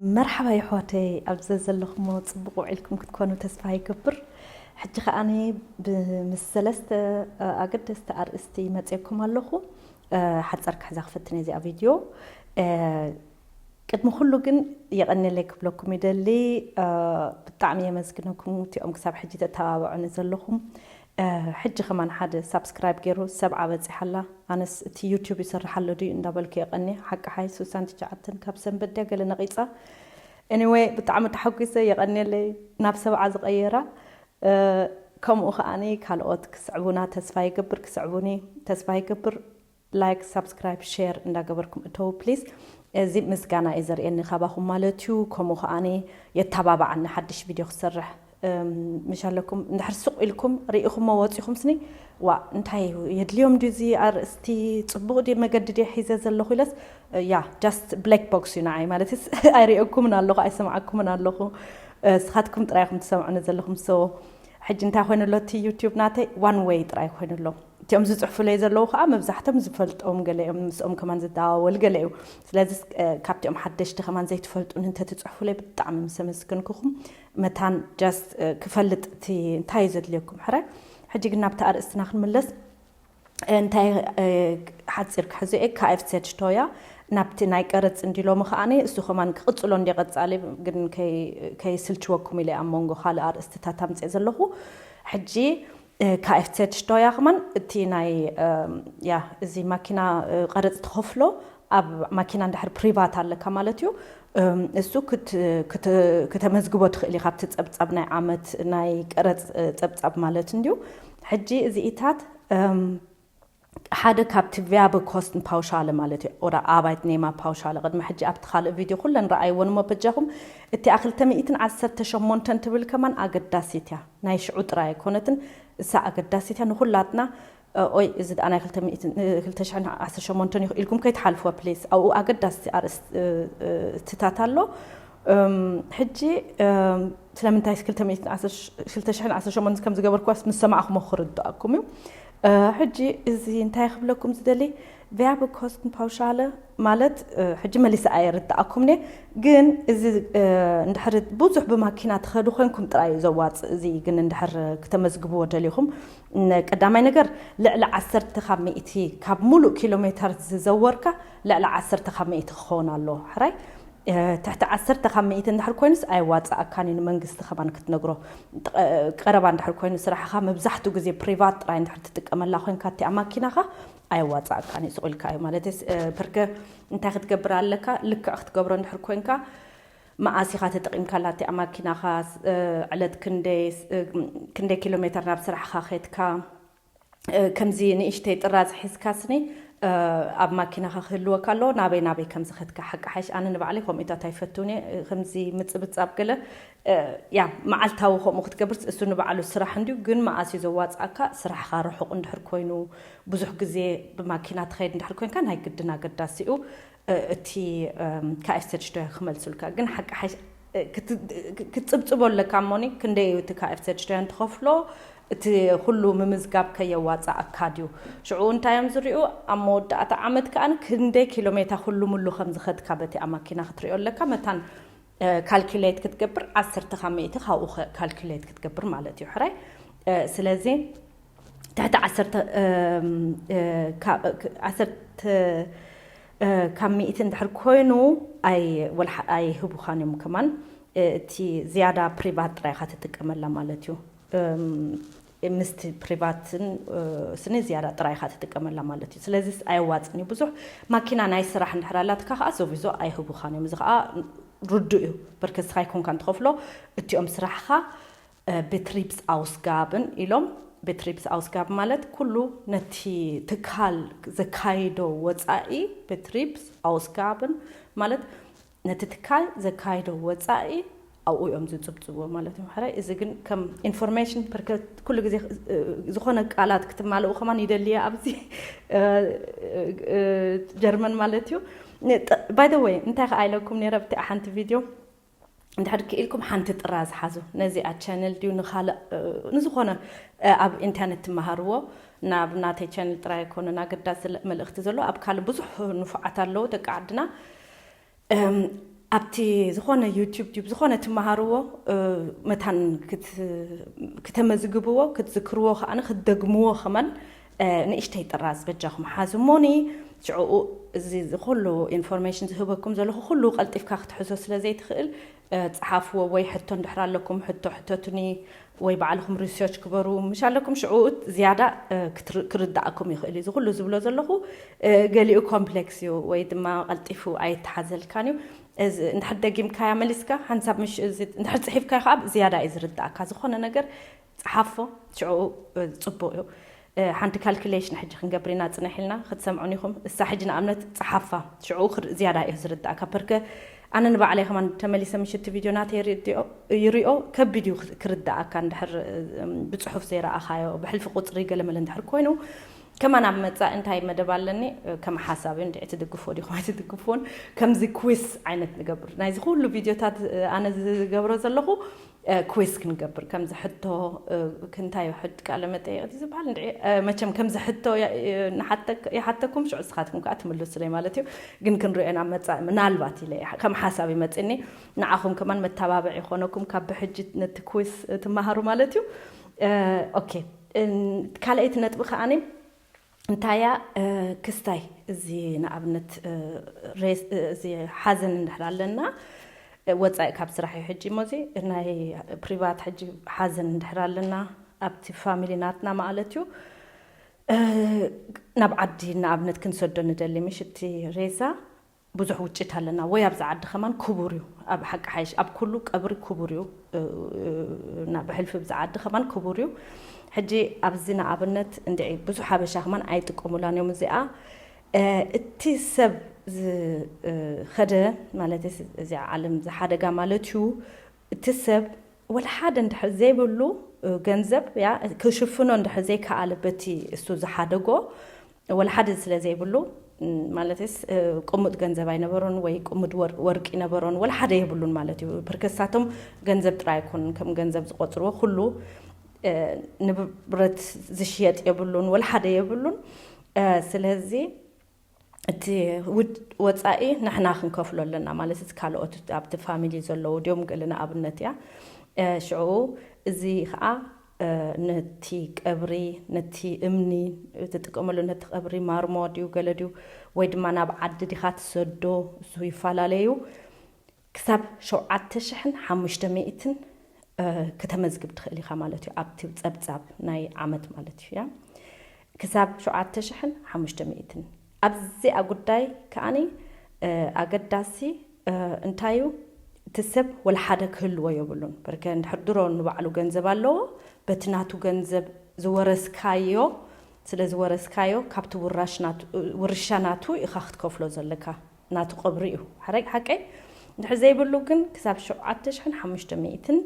መርሓባ የሕዋተይ፣ ኣብ ዘለኹሞ ጽቡቕ ውዒልኩም ክትኮኑ ተስፋ ይገብር። ሕጂ ከኣኒ ብምስ ሰለስተ ኣገደስቲ ኣርእስቲ መጽየኩም ኣለኹ። ሓጸር ክሕዛ ክፈትን እዚኣ ቪድዮ። ቅድሚ ኩሉ ግን የቐንየለይ ክብለኩም ይደሊ። ብጣዕሚ የመስግነኩም እቲኦም ክሳብ ሕጂ ተተባብዑኒ ዘለኹም። ሕጂ ከማን ሓደ ሳብስክራይብ ገይሩ ሰብዓ በጺሓላ። ኣነስ እቲ ዩቲዩብ ይሰርሕ ኣሎ ድዩ እንዳበልኩ የቐንየ። ሓቂ ሓይ ሱሳን ትሽዓተን ካብ ሰንበት ድያ ገለ ነቒጻ። ኤኒወይ ብጣዕሚ ተሓጒሰ፣ የቐንየለይ ናብ ሰብዓ ዝቐየራ። ከምኡ ከኣኒ ካልኦት ክስዕቡና ተስፋ ይገብር፣ ክስዕቡኒ ተስፋ ይገብር። ላይክ፣ ሳብስክራይብ፣ ሼር እንዳገበርኩም እተው ፕሊዝ። እዚ ምስጋና እዩ ዘርእየኒ ካባኹም ማለት እዩ። ከምኡ ከኣኒ የተባባዓኒ ሓድሽ ቪድዮ ክሰርሕ። ምሽ ኣለኩም እንድሕር ስቕ ኢልኩም ርኢኹሞ ወፂኹም ስኒ፣ ዋ እንታይ እዩ የድልዮም ድዩ እዚ ኣርእስቲ፣ ፅቡቕ ድዩ መገዲ ድየ ሒዘ ዘለኹ ኢለስ፣ ያ ጃስት ብላክ ቦክስ እዩ ንዓይ ማለት ኣይርእየኩምን ኣለኹ ኣይሰምዓኩምን ኣለኹ። ስኻትኩም ጥራይ ኢኹም ትሰምዑኒ ዘለኹም። ሶ ሕጂ እንታይ ኮይኑሎ እቲ ዩቲዩብ ናተይ ዋን ዌይ ጥራይ ኮይኑሎ። እቲኦም ዝፅሕፉለይ ዘለዉ ከዓ መብዛሕቶም ዝፈልጦም ገለ እዮም፣ ምስኦም ከማን ዝደዋወል ገለ እዩ። ስለዚ ካብቲኦም ሓደሽቲ ከማን ዘይትፈልጡን እንተትፅሕፉለይ ብጣዕሚ ምስ ኣመስገንኩኹም። መታን ጃስት ክፈልጥ እቲ እንታይ እዩ ዘድልየኩም ሕራይ። ሕጂ ግን ናብቲ ኣርእስትና ክንምለስ። እንታይ ሓፂር ክሕዞ እየ። ካኤፍሴድ ሽቶያ ናብቲ ናይ ቀረፅ እንዲ ሎሚ ከዓኒ እሱ ከማን ክቕፅሎ እንዲ ቀፃሊ ግን ከይስልችወኩም ኢለ ኣብ መንጎ ካልእ ኣርእስትታት ኣምፅእ ዘለኹ። ሕጂ ካኤፍሴድ ሽቶያ ከማን እቲ ናይ ያ እዚ ማኪና ቀረፅ ትኸፍሎ ኣብ ማኪና እንድሕር ፕሪቫት ኣለካ ማለት እዩ። እሱ ክተመዝግቦ ትኽእል ኢኻ ኣብቲ ጸብጻብ ናይ ዓመት ናይ ቀረጽ ጸብጻብ ማለት እንድዩ። ሕጂ እዚኢታት ሓደ ካብቲ ቪያበ ኮስትን ፓውሻለ ማለት እዩ። ኦዳ ኣባይት ኔማ ፓውሻለ ቅድሚ ሕጂ ኣብቲ ካልእ ቪድዮ ኩለን ረኣይወን እሞ በጃኹም እቲኣ ክልተ ሚእትን ዓሰርተ ሸሞንተን ትብል ከማን ኣገዳሲት እያ። ናይ ሽዑ ጥራይ ኣይኮነትን፣ እሳ ኣገዳሲት እያ ንኹላትና። ኦይ እዚ ደኣ ናይ ክልተ ሽሕን ዓሰርተ ሸሞንተን ኢልኩም ከይትሓልፍዋ ፕሊስ። ኣብኡ ኣገዳሲ ኣርእስትታት ኣሎ። ሕጂ ስለምንታይ ክልተ ሽሕን ዓሰርተ ሸሞንተን ከም ዝገበርኩዋስ ምስ ሰማዕኹሞ ክርድኣኩም እዩ። ሕጂ እዚ እንታይ ክብለኩም ዝደሊ ቪያበ ኮስትን ፓውሻለ ማለት ሕጂ መሊሰ ኣየርድኣኩም እየ። ግን እዚ እንድሕር ብዙሕ ብማኪና ትኸዱ ኮንኩም ጥራይ እዩ ዘዋፅእ። እዚ ግን እንድሕር ክተመዝግብዎ ደሊኹም ቀዳማይ ነገር ልዕሊ ዓሰርተ ካብ ሚእቲ ካብ ሙሉእ ኪሎ ሜተር ዝዘወርካ ልዕሊ ዓሰርተ ካብ ሚእቲ ክኸውን ኣለዎ። ሕራይ ትሕቲ ዓሰርተ ካብ ሚእቲ እንድሕር ኮይኑስ ኣየዋፅኣካን እዩ። ንመንግስቲ ከማን ክትነግሮ ቀረባ እንድሕር ኮይኑ ስራሕኻ መብዛሕትኡ ግዜ ፕሪቫት ጥራይ እንድሕር ትጥቀመላ ኮይንካ እቲኣ ማኪናኻ ኣየዋፅኣካን እዩ። ስቑልካ እዩ ማለት በርከ እንታይ ክትገብር ኣለካ? ልክዕ ክትገብሮ እንድሕር ኮይንካ መኣስ ኢኻ ተጠቒምካላ እቲኣ ማኪናኻ? ዕለት ክንደይ ክንደይ ኪሎ ሜተር ናብ ስራሕኻ ኸድካ? ከምዚ ንእሽተይ ጥራዝ ሒዝካ ስኒ ኣብ ማኪናኻ ክህልወካ ኣለዎ። ናበይ ናበይ ከም ዝኸድካ ሓቂ ሓይሽ ኣነ ንባዕለይ ከምኡታት ኣይፈትውን እየ። ከምዚ ምጽብጻብ ገለ ያ መዓልታዊ ከምኡ ክትገብር እሱ ንባዕሉ ስራሕ እንድዩ። ግን መኣስ እዩ ዘዋፅኣካ? ስራሕኻ ርሑቕ እንድሕር ኮይኑ ብዙሕ ግዜ ብማኪና ትኸይድ እንድሕር ኮይንካ ናይ ግድን ኣገዳሲ እዩ። እቲ ካኤፍሴድ ሽቶያ ክመልሱልካ ግን ሓቂ ሓይሽ ክትፅብፅቦ ኣለካ እሞኒ ክንደይ እዩ እቲ ካኤፍሴድ ሽቶያ እንትኸፍሎ እቲ ኩሉ ምምዝጋብ ከየዋፃኣካ ድዩ? ሽዑ እንታይ እዮም ዝሪኡ? ኣብ መወዳእታ ዓመት ከኣ ክንደይ ኪሎ ሜታ ኩሉ ሙሉ ከም ዝኸድካ በቲ ኣብ ማኪና ክትሪኦ ኣለካ። መታን ካልኩሌት ክትገብር ዓሰርተ ካብ ሚእቲ ካብኡ ካልኩሌት ክትገብር ማለት እዩ። ሕራይ ስለዚ ትሕቲ ዓሰርተ ዓሰርተ ካብ ሚእቲ እንድሕር ኮይኑ ኣይህቡኻን እዮም። ከማን እቲ ዝያዳ ፕሪቫት ጥራይ ኢኻ ትጥቀመላ ማለት እዩ። ምስቲ ፕሪቫትን ስኒ ዝያዳ ጥራይ ኢኻ ትጥቀመላ ማለት እዩ። ስለዚ ኣየዋፅን እዩ ብዙሕ። ማኪና ናይ ስራሕ እንድሕር ኣላትካ ከዓ ሶቪዞ ኣይህቡኻን እዮም። እዚ ከዓ ርዱእ እዩ። በርከስኻ ይኮንካ እንትኸፍሎ እቲኦም ስራሕኻ ቤትሪፕስ ኣውስጋብን ኢሎም። ቤትሪፕስ ኣውስጋብ ማለት ኩሉ ነቲ ትካል ዘካይዶ ወፃኢ ቤትሪፕስ ኣውስጋብን ማለት ነቲ ትካል ዘካይዶ ወፃኢ ኣብኡ እዮም ዝፅብፅብዎ ማለት እዮም። ሕራይ እዚ ግን ከም ኢንፎርሜሽን ፐርከት ኩሉ ግዜ ዝኾነ ቃላት ክትማልኡ ከማን ይደልየ ኣብዚ ጀርመን ማለት እዩ። ባይ ወይ እንታይ ከዓ ኢለኩም ነረ ኣብቲ ሓንቲ ቪድዮ እንድሕር ክኢልኩም ሓንቲ ጥራዝ ሓዙ። ነዚኣ ቻነል ድዩ ንኻልእ ንዝኾነ ኣብ ኢንተርነት ትመሃርዎ ናብ ናተይ ቻነል ጥራይ ኣይኮነን ኣገዳሲ መልእኽቲ ዘሎ ኣብ ካልእ ብዙሕ ንፉዓት ኣለዉ ደቂ ዓድና። ኣብቲ ዝኾነ ዩቲዩብ ድዩ ዝኾነ ትመሃርዎ መታን ክተመዝግብዎ ክትዝክርዎ ከዓነ ክትደግምዎ ከማን ንእሽተይ ጥራዝ በጃኹም ሓዝሞኒ። ሽዕኡ እዚ ኩሉ ኢንፎርሜሽን ዝህበኩም ዘለኹ ኩሉ ቀልጢፍካ ክትሕዞ ስለ ዘይትኽእል ጸሓፍዎ፣ ወይ ሕቶ እንድሕር ኣለኩም ሕቶ ሕተቱኒ፣ ወይ ባዕልኹም ሪሰርች ግበሩ። ምሽ ኣለኩም ሽዕኡ ዝያዳ ክርዳእኩም ይኽእል እዩ። እዚ ኩሉ ዝብሎ ዘለኹ ገሊኡ ኮምፕሌክስ እዩ ወይ ድማ ቀልጢፉ ኣይተሓዘልካን እዩ። እንድሕር ደጊምካያ መሊስካ ሓንሳብ ምሽ እንድሕር ፅሒፍካዮ ከዓ ዝያዳ እዩ ዝርዳእካ። ዝኾነ ነገር ፀሓፎ ሽዕኡ ፅቡቅ እዩ። ሓንቲ ካልኩሌሽን ሕጂ ክንገብር ኢና ፅንሕ ኢልና ክትሰምዑን ኢኹም። እሳ ሕጂ ንኣብነት ፀሓፋ ሽዕኡ ዝያዳ እዩ ዝርዳእካ። ፐርከ ኣነ ንባዕለይ ከማን ተመሊሰ ምሽቲ ቪድዮ ናተይ ይሪኦ ከቢድ እዩ ክርዳእካ እንድሕር ብፅሑፍ ዘይረኣኻዮ ብሕልፊ ቁፅሪ ገለመለ እንድሕር ኮይኑ ከማን ኣብ መፃኢ እንታይ መደብ ኣለኒ ከም ሓሳብ እዩ እንድዒ ትድግፎ ዲኹም ኣይትድግፎን ከምዚ ኩዊስ ዓይነት ንገብር ናይዚ ኩሉ ቪድዮታት ኣነ ዝገብሮ ዘለኹ ኩዊስ ክንገብር ከምዚ ሕቶ ክንታይ ሕድ ቃለ መጠየቅ ዝበሃል እንድዒ መቸም ከምዚ ሕቶ ይሓተኩም ሽዑ ስኻትኩም ከዓ ትምልሱለይ ማለት እዩ ግን ክንሪኦ ናብ መፃኢ ምናልባት ኢለ ከም ሓሳብ ይመፅኒ ንዓኹም ከማን መተባብዒ ይኾነኩም ካብ ብሕጂ ነቲ ኩዊስ ትመሃሩ ማለት እዩ ኦኬ ካልኣይቲ ነጥቢ ከዓኒ እንታያ ክስታይ እዚ ንኣብነት እዚ ሓዘን እንድሕር ኣለና ወፃኢ ካብ ስራሕ እዩ ሕጂ እሞ እዚ ናይ ፕሪቫት ሕጂ ሓዘን እንድሕር ኣለና ኣብቲ ፋሚሊ ናትና ማለት እዩ ናብ ዓዲ ንኣብነት ክንሰዶ ንደሊ ምሽ እቲ ሬሳ ብዙሕ ውጭት ኣለና ወይ ኣብዚ ዓዲ ከማን ክቡር እዩ ኣብ ሓቂ ሓይሽ ኣብ ኩሉ ቀብሪ ክቡር እዩ እና ብሕልፊ ብዚ ዓዲ ከማን ክቡር እዩ ሕጂ ኣብዚ ንኣብነት እንድዒ ብዙሕ ሓበሻ ከማን ኣይጥቀሙላን እዮም እዚኣ እቲ ሰብ ዝኸደ ማለት እዚኣ ዓለም ዝሓደጋ ማለት እዩ እቲ ሰብ ወላ ሓደ እንድሕር ዘይብሉ ገንዘብ ያ ክሽፍኖ እንድሕር ዘይከኣለ በቲ እሱ ዝሓደጎ ወላ ሓደ ስለ ዘይብሉ ማለትስ ቅሙጥ ገንዘብ ኣይነበሮን ወይ ቅሙድ ወርቂ ነበሮን ወላ ሓደ የብሉን ማለት እዩ ፕርከሳቶም ገንዘብ ጥራይ ኣይኮኑን ከም ገንዘብ ዝቆፅርዎ ኩሉ ንብረት ዝሽየጥ የብሉን ወላ ሓደ የብሉን ስለዚ እቲ ውድ ወፃኢ ንሕና ክንከፍሎ ኣለና ማለት እቲ ካልኦት ኣብቲ ፋሚሊ ዘለዉ ድዮም ገለ ንኣብነት እያ ሽዑ እዚ ከዓ ነቲ ቀብሪ ነቲ እምኒ ትጥቀመሉ ነቲ ቀብሪ ማርሞ ድዩ ገለ ድዩ ወይ ድማ ናብ ዓዲ ዲኻ ትሰዶ እሱ ይፈላለዩ ክሳብ ሸውዓተ ሽሕን ሓሙሽተ ሚእትን ከተመዝግብ ትኽእል ኢኻ ማለት እዩ ኣብቲ ፀብፃብ ናይ ዓመት ማለት እዩ ያ ክሳብ ሸውዓተ ሽሕን ሓሙሽተ ሚእትን ኣብዚኣ ጉዳይ ከዓኒ ኣገዳሲ እንታይ እዩ እቲ ሰብ ወላ ሓደ ክህልዎ የብሉን በርከ እንድሕር ድሮ ንባዕሉ ገንዘብ ኣለዎ በቲ ናቱ ገንዘብ ዝወረስካዮ ስለ ዝወረስካዮ ካብቲ ውራሽ ናቱ ውርሻ ናቱ ኢኻ ክትከፍሎ ዘለካ ናቱ ቀብሪ እዩ ሓረግ ሓቀይ እንድሕር ዘይብሉ ግን ክሳብ ሸውዓተ ሽሕን ሓሙሽተ ሚእትን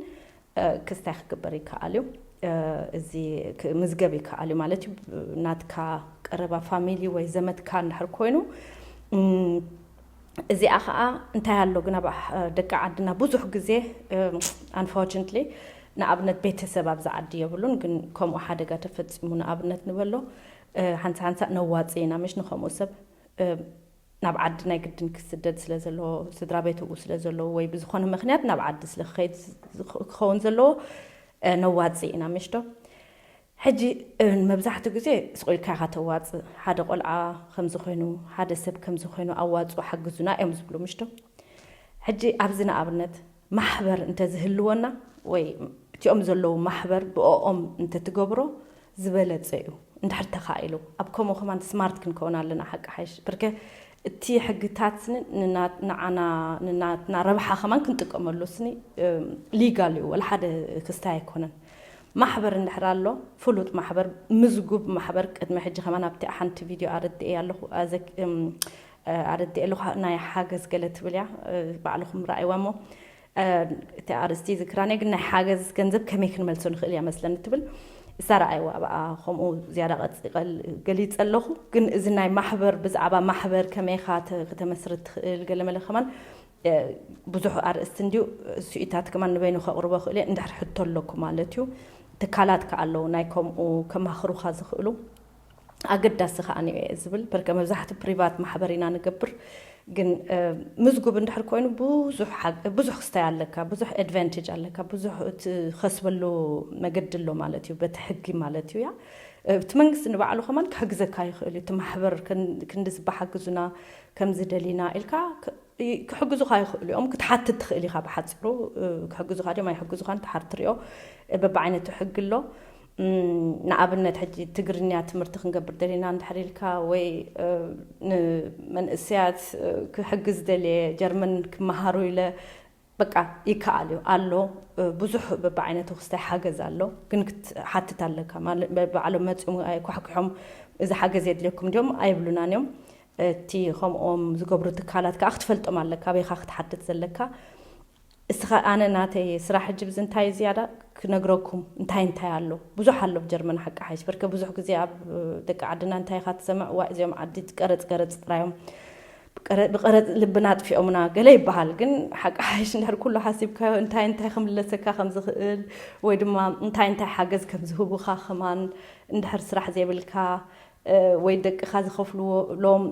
ክስታይ ክግበር ይከኣል እዩ እዚ ምዝገብ ይከኣል እዩ ማለት እዩ ናትካ ቀረባ ፋሚሊ ወይ ዘመድካ እንድሕር ኮይኑ እዚኣ ከዓ እንታይ ኣሎ ግን ኣብ ደቂ ዓድና ብዙሕ ግዜ unfortunately ንኣብነት ቤተሰብ ኣብዚ ዓዲ የብሉን ግን ከምኡ ሓደጋ ተፈፂሙ ንኣብነት ንበሎ ሓንሳ ሓንሳ ነዋፂ ኢና ምሽ ንከምኡ ሰብ ናብ ዓዲ ናይ ግድን ክስደድ ስለ ዘለዎ ስድራ ቤት ኡ ስለ ዘለዎ ወይ ብዝኾነ ምክንያት ናብ ዓዲ ስለ ክኸይድ ክኸውን ዘለዎ ነዋፂ ኢና ምሽዶ ሕጂ መብዛሕትኡ ግዜ ስቑኢልካ ኢኻ ተዋፅእ ሓደ ቆልዓ ከምዚ ኮይኑ ሓደ ሰብ ከምዚ ኮይኑ ኣዋፅኡ ሓግዙና እዮም ዝብሉ ምሽዶ ሕጂ ኣብዚ ንኣብነት ማሕበር እንተዝህልወና ወይ እቲኦም ዘለዉ ማሕበር ብኦኦም እንተትገብሮ ዝበለፀ እዩ እንድሕር ተኻኢሉ ኣብ ከምኡ ከማን ስማርት ክንከውን ኣለና ሓቂ ሓይሽ ብርከ እቲ ሕግታት ስኒ ንዓና ንናትና ረብሓ ከማን ክንጥቀመሉ ስኒ ሊጋል እዩ ወላ ሓደ ክስታይ ኣይኮነን ማሕበር እንድሕር ኣሎ ፍሉጥ ማሕበር ምዝጉብ ማሕበር ቅድሚ ሕጂ ከማን ኣብቲ ሓንቲ ቪድዮ ኣረድኤ ኣለኹ ኣረድኤ ኣለኹ ናይ ሓገዝ ገለ ትብል እያ ባዕልኹም ረኣይዋ እሞ እቲ ኣርእስቲ ዝክራነ ግን ናይ ሓገዝ ገንዘብ ከመይ ክንመልሶ ንኽእል እያ መስለኒ ትብል እሳ ረኣይዋ ኣብኣ ከምኡ ዝያዳ ቀፂቀል ገሊፀ ኣለኹ ግን እዚ ናይ ማሕበር ብዛዕባ ማሕበር ከመይካ ከተመስርት ትኽእል ገለመለ ከማን ብዙሕ ኣርእስቲ እንድዩ ስኢታት ከማን ንበይኑ ከቕርቦ ክእል እየ እንድሕር ሕቶ ኣለኩ ማለት እዩ ትካላት ከ ኣለዉ ናይ ከምኡ ከማኽሩካ ዝኽእሉ ኣገዳሲ ከዓ እየ ዝብል። በርከ መብዛሕትኡ ፕሪቫት ማሕበር ኢና ንገብር፣ ግን ምዝጉብ እንድሕር ኮይኑ ብዙሕ ክስታይ ኣለካ፣ ብዙሕ ኣድቫንቴጅ ኣለካ፣ ብዙሕ ትኸስበሉ መገዲ ኣሎ ማለት እዩ፣ በቲ ሕጊ ማለት እዩ። ያ እቲ መንግስቲ ንባዕሉ ከማን ክሕግዘካ ይኽእል እዩ። እቲ ማሕበር ክንዲ ዝበሓግዙና ከምዚ ደሊና ኢልካ ክሕግዙኻ ይኽእሉ እዮም። ክትሓትት ትኽእል ኢኻ። ብሓፂሩ ክሕግዙኻ ድዮም ኣይሕግዙኻን ትሓር ትሪኦ። በብዓይነቱ ሕጊ ኣሎ። ንኣብነት ሕጂ ትግርኛ ትምህርቲ ክንገብር ደሊና እንድሕር ኢልካ ወይ ንመንእሰያት ክሕግዝ ደልየ ጀርመን ክመሃሩ ኢለ በቃ ይከኣል እዩ ኣሎ። ብዙሕ በብዓይነቱ ክስታይ ሓገዝ ኣሎ፣ ግን ክትሓትት ኣለካ። በባዕሎም መፂኦም ኣይኳሕኩሖም እዚ ሓገዝ የድልየኩም ድዮም ኣይብሉናን እዮም። እቲ ከምኦም ዝገብሩ ትካላት ከዓ ክትፈልጦም ኣለካ፣ ኣበይካ ክትሓትት ዘለካ። እስኻ ኣነ ናተይ ስራሕ ሕጂ ብዚ እንታይ ዝያዳ ክነግረኩም እንታይ እንታይ ኣሎ ብዙሕ ኣሎ ብ ጀርመን ሓቂ ሓይሽ በርከ ብዙሕ ግዜ ኣብ ደቂ ዓድና እንታይ ኢኻ ትሰምዕ ዋ እዚኦም ዓዲ ቀረፅ ቀረፅ ጥራዮም ብቀረፅ ልብና ኣጥፊኦምና ገለ ይበሃል። ግን ሓቂ ሓይሽ እንድሕር ኩሉ ሓሲብካዮ እንታይ እንታይ ክምለሰካ ከም ዝኽእል ወይ ድማ እንታይ እንታይ ሓገዝ ከም ዝህቡኻ ከማን እንድሕር ስራሕ ዘይብልካ ወይ ደቅኻ ዝኸፍልዎ ሎም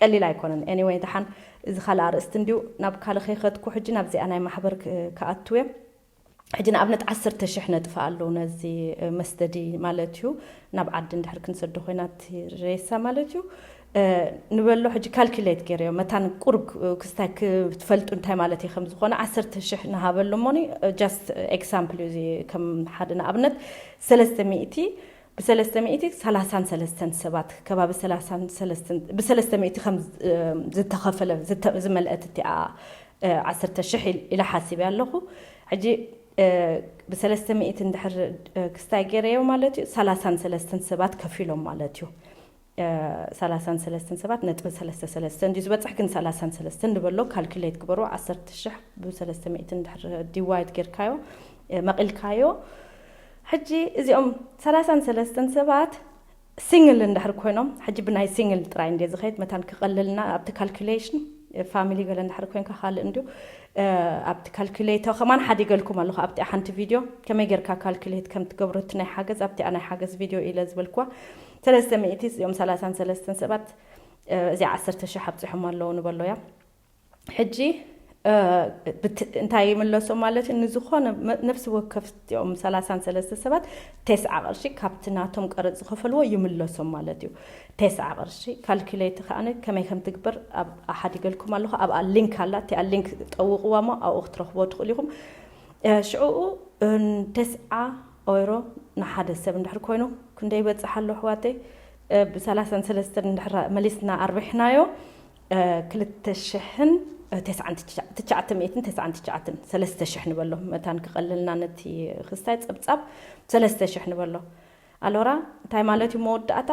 ቀሊል ኣይኮነን። Anyway ደሓን እዚ ካልእ ኣርእስቲ እንድዩ ናብ ካልእ ከይኸድኩ ሕጂ ናብዚኣ ናይ ማሕበር ክኣትው እየ። ሕጂ ንኣብነት ዓሰርተ ሽሕ ነጥፋ ኣለዉ ነዚ መስደዲ ማለት እዩ። ናብ ዓዲ እንድሕር ክንሰዶ ኮይና እቲ ሬሳ ማለት እዩ። ንበሎ ሕጂ ካልኩሌት ገይረዮ መታን ቁሩብ ክስታይ ክትፈልጡ እንታይ ማለት እዩ ከም ዝኾነ ዓሰርተ ሽሕ ንሃበሉ እሞኒ just example እዩ እዚ ከም ሓደ ንኣብነት ሰለስተ ሚእቲ ብሰለስተ ሚእቲ ሰላሳን ሰለስተን ሰባት ከባቢ ሰላሳን ሰለስተን ብሰለስተ ሚእቲ ከም ዝተኸፈለ ዝመልአት እቲኣ ዓሰርተ ሽሕ ኢለ ሓሲበ ኣለኹ። ሕጂ ብሰለስተ ሚእቲ እንድሕር ክስታይ ገይረዮ ማለት እዩ ሰላሳን ሰለስተን ሰባት ከፊሎም ማለት እዩ። ሰላሳን ሰለስተን ሰባት ነጥቢ ሰለስተ ሰለስተ እንዲ ዝበፅሕ ግን ሰላሳን ሰለስተን ንበሎ ካልኩሌት ግበሩ ዓሰርተ ሽሕ ብሰለስተ ሚእቲ እንድሕር ዲዋይድ ጌርካዮ መቒልካዮ ሕጂ እዚኦም ሰላሳን ሰለስተን ሰባት ሲንግል እንድሕር ኮይኖም ሕጂ ብናይ ሲንግል ጥራይ እንደ ዝኸይድ መታን ክቐልልና ኣብቲ ካልኩሌሽን ፋሚሊ ገለ እንድሕር ኮይንካ ካልእ እንድዩ ኣብቲ ካልኩሌተር ከማን ሓዲገልኩም ኣለኹ ኣብቲ ሓንቲ ቪድዮ ከመይ ጌርካ ካልኩሌት ከም ትገብሩ እቲ ናይ ሓገዝ ኣብቲኣ ናይ ሓገዝ ቪድዮ ኢለ ዝበልኩዋ ሰለስተ ሚእቲ እዚኦም ሰላሳን ሰለስተን ሰባት እዚኣ ዓሰርተ ሽሕ ኣብፂሖም ኣለዉ ንበሎ እያ ሕጂ እንታይ ይምለሶም ማለት እዩ ንዝኾነ ነፍሲ ወከፍ እዚኦም ሰላሳን ሰለስተ ሰባት ቴስዓ ቅርሺ ካብቲ ናቶም ቀረፅ ዝኸፈልዎ ይምለሶም ማለት እዩ። ቴስዓ ቅርሺ ካልኩሌት ከዓነ ከመይ ከም ትግበር ኣብ ኣሓዲገልኩም ኣለኹ ኣብኣ ሊንክ ኣላ እቲኣ ሊንክ ጠውቕዋ ሞ ኣብኡ ክትረኽቦ ትኽእሉ ኢኹም። ሽዕኡ ተስዓ ኦይሮ ንሓደ ሰብ እንድሕር ኮይኑ ክንደይ ይበፅሕ ኣሎ ኣሕዋተይ? ብሰላሳን ሰለስተን እንድሕር መሊስና ኣርቢሕናዮ ክልተ ሽሕን ትሽዓተ ሚእትን ተስዓን ትሽዓተን ሰለስተ ሽሕ ንበሎ መታን ክቐልልና ነቲ ክስታይ ፀብፃብ ሰለስተ ሽሕ ንበሎ ኣሎራ እንታይ ማለት እዩ መወዳእታ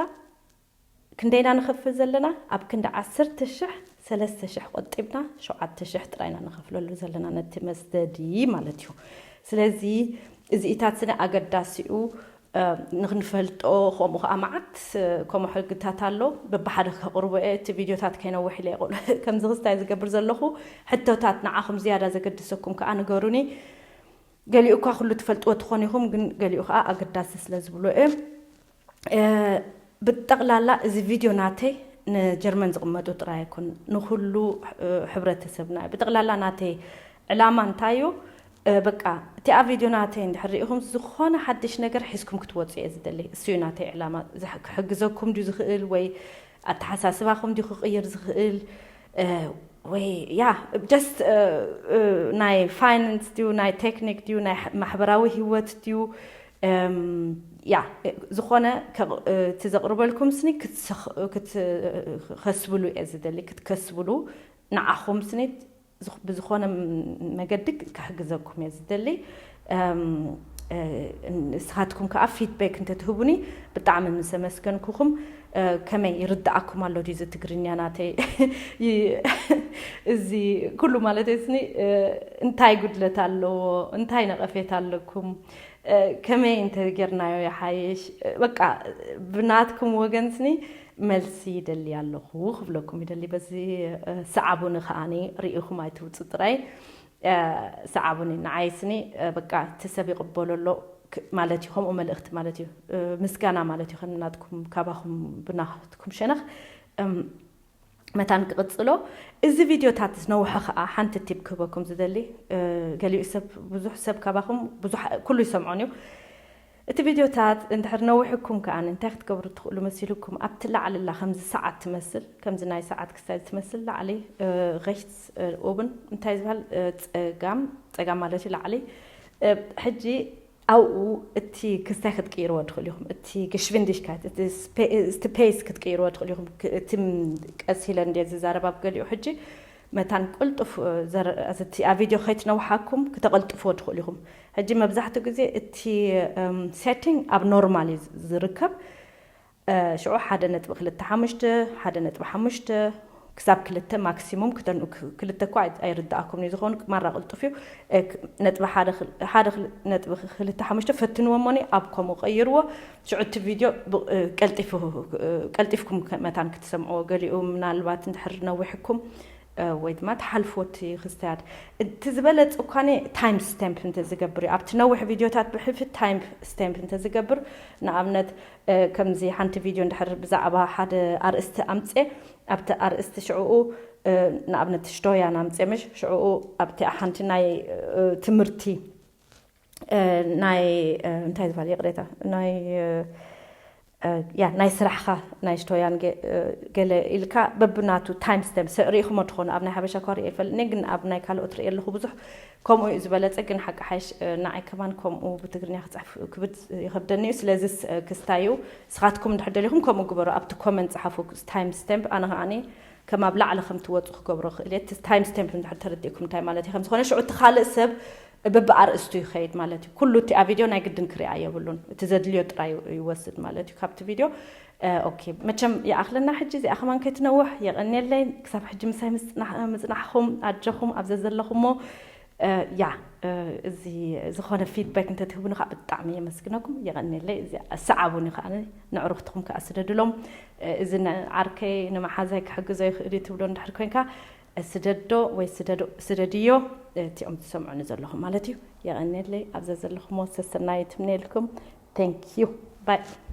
ክንደይና ንኸፍል ዘለና ኣብ ክንዲ ዓሰርተ ሽሕ ሰለስተ ሽሕ ቆጢብና ሸውዓተ ሽሕ ጥራይና ንኸፍለሉ ዘለና ነቲ መስደዲ ማለት እዩ። ስለዚ እዚኢታት ስነ ኣገዳሲኡ ንክንፈልጦ ከምኡ ከዓ መዓት ከምኡ ሕግታት ኣሎ። በብሓደ ከቕርቦ እየ እቲ ቪድዮታት ከይነውሕ ኢለ እየ ከምዚ ክስታይ ዝገብር ዘለኹ። ሕቶታት ንዓኹም ዝያዳ ዘገድሰኩም ከዓ ንገሩኒ። ገሊኡ እኳ ኩሉ ትፈልጥዎ ትኾኑ ኢኹም ግን ገሊኡ ከዓ ኣገዳሲ ስለ ዝብሎ እየ። ብጠቕላላ እዚ ቪድዮ ናተይ ንጀርመን ዝቕመጡ ጥራይ ኣይኮን ንኩሉ ሕብረተሰብና እዩ ብጠቕላላ ናተይ ዕላማ እንታይ እዩ በቃ እቲኣ ቪድዮ ናተይ እንድሕር ሪኢኹም ዝኾነ ሓድሽ ነገር ሒዝኩም ክትወፁ እየ ዝደሊ እሱዩ ናተይ ዕላማ ክሕግዘኩም ድዩ ዝኽእል ወይ ኣተሓሳስባኹም ድዩ ክቕይር ዝኽእል ወይ ያ just ናይ ፋይናንስ ድዩ ናይ ቴክኒክ ድዩ ናይ ማሕበራዊ ህይወት ድዩ ያ ዝኾነ እቲ ዘቕርበልኩም ስኒ ክትከስብሉ እየ ዝደሊ ክትከስብሉ ንዓኹም ስኒ ብዝኾነ መገዲ ክሕግዘኩም እየ ዝደሊ ንስኻትኩም ከዓ ፊድበክ እንተትህቡኒ ብጣዕሚ ምስ ኣመስገንኩኹም ከመይ ይርድኣኩም ኣሎ ድዩ እዚ ትግርኛ ናተይ እዚ ኩሉ ማለት ስኒ እንታይ ጉድለት ኣለዎ እንታይ ነቐፌታ ኣለኩም ከመይ እንተ ጌርናዮ ይሓይሽ በቃ ብናትኩም ወገን ስኒ መልሲ ይደሊ ኣለኹ ክብለኩም ይደሊ በዚ ሰዓቡኒ ከዓኒ ርኢኹም ኣይትውፁ ጥራይ ሰዓቡኒ ንዓይ ስኒ በቃ እቲ ሰብ ይቕበሎ ኣሎ ማለት እዩ። ከምኡ መልእኽቲ ማለት እዩ። ምስጋና ማለት እዩ። ከናትኩም ካባኹም ብናትኩም ሸነኽ መታን ክቕጽሎ። እዚ ቪድዮታት ዝነውሐ ከኣ ሓንቲ ቲፕ ክህበኩም ዝደሊ፣ ገሊኡ ሰብ፣ ብዙሕ ሰብ ካባኹም ብዙሕ ኩሉ ይሰምዖን እዩ። እቲ ቪድዮታት እንድሕር ነዊሕኩም ከኣ እንታይ ክትገብሩ ትኽእሉ መሲልኩም፣ ኣብቲ ላዕሊ ላ ከምዚ ሰዓት ትመስል፣ ከምዚ ናይ ሰዓት ክሳይ ትመስል ላዕሊ፣ ሬchts ኦብን እንታይ ዝበሃል፣ ጸጋም፣ ጸጋም ማለት እዩ ላዕሊ። ሕጂ ኣብኡ እቲ ክስታይ ክትቅይርዎ ትኽእሉ ኢኹም። እቲ Geschwindigkeit፣ እቲ ፔስ ክትቅይርዎ ትኽእሉ ኢኹም። እቲ ቀስ ኢለ እንደ ዝዛረብ ኣብ ገሊኡ ሕጂ መታን ቅልጡፍ እቲ ኣብ ቪድዮ ከይትነውሓኩም ክተቐልጥፍዎ ትኽእሉ ኢኹም። ሕጂ መብዛሕትኡ ግዜ እቲ ሴቲንግ ኣብ ኖርማል እዩ ዝርከብ። ሽዑ ሓደ ነጥቢ ክልተ ሓሙሽተ፣ ሓደ ነጥቢ ሓሙሽተ ክሳብ ክልተ ማክሲሙም ክተንኡ፣ ክልተ እኳ ኣይርድኣኩም እዩ ዝኸውን፣ ማራ ቅልጡፍ እዩ። ነጥቢ ሓደ ነጥቢ ክልተ ሓሙሽተ ፈትንዎ እሞኒ ኣብ ከምኡ ቀይርዎ። ሽዑ እቲ ቪድዮ ቀልጢፍኩም መታን ክትሰምዕዎ፣ ገሊኡ ምናልባት እንድሕር ነዊሕኩም ወይ ድማ ትሓልፍዎ እቲ ክስታያት። እቲ ዝበለጸ እኳ ታይም ስታምፕ እንተዝገብር እዩ። ኣብቲ ነዊሕ ቪድዮታት ብሕልፊ ታይም ስታምፕ እንተዝገብር፣ ንኣብነት ከምዚ ሓንቲ ቪድዮ እንድሕር ብዛዕባ ሓደ ኣርእስቲ ኣምጼ፣ ኣብቲ ኣርእስቲ ሽዕኡ ንኣብነት ሽቶያን ኣምጼ ምሽ ሽዕኡ ኣብቲ ሓንቲ ናይ ትምህርቲ ናይ እንታይ ዝበሃል ይቕሬታ ናይ ያ ናይ ስራሕኻ ናይ ሽቶያን ገለ ኢልካ በብናቱ ታይም ስታምፕ ርኢኹሞ ትኾኑ። ኣብ ናይ ሓበሻ እኳ ርእ ይፈልጥ ግን ኣብ ናይ ካልኦት ርኢ ኣለኹ ብዙሕ ከምኡ እዩ ዝበለጸ። ግን ሓቂ ሓይሽ ንዓይ ከማን ከምኡ ብትግርኛ ክፅሕፍ ክብድ ይኸብደኒ እዩ። ስለዚ ክስታዩ ስኻትኩም እንድሕር ደሊኹም ከምኡ ግበሩ። ኣብቲ ኮመንት ፀሓፉ ታይም ስታምፕ። ኣነ ከዓኒ ከም ኣብ ላዕሊ ከም ትወፁ ክገብሮ ክእል እየ። ታይም ስታምፕ እንድሕር ተረዲእኩም እንታይ ማለት እዩ ከም ዝኾነ ሽዑ እቲ ካልእ ሰብ በብኣርእስቱ ይኸይድ ማለት እዩ። ኩሉ እቲ ኣብ ቪድዮ ናይ ግድን ክሪኣ የብሉን። እቲ ዘድልዮ ጥራይ ይወስድ ማለት እዩ ካብቲ ቪድዮ። ኦኬ፣ መቸም ይኣኽለና ሕጂ። እዚኣ ከማን ከይትነውሕ የቐንየለይ። ክሳብ ሕጂ ምሳይ ምጽናሕኹም ኣጆኹም ኣብ ዘዘለኹሞ ያ እዚ ዝኾነ ፊድባክ እንተትህቡኒ ከዓ ብጣዕሚ የመስግነኩም። የቐንየለይ። እዚኣ ሰዓቡኒ ከዓ ንዕሩኽትኹም ከዓ ስደድሎም። እዚ ዓርከይ ንመሓዛይ ክሕግዞ ይኽእል እዩ ትብሎ እንድሕር ኮንካ ስደዶ ወይ ስደድዮ እቲኦም ትሰምዑኒ ዘለኹም ማለት እዩ። የቐንየለይ። ኣብ ዘዘለኹሞ ሰሰናይ ትምነየልኩም። Thank you. Bye.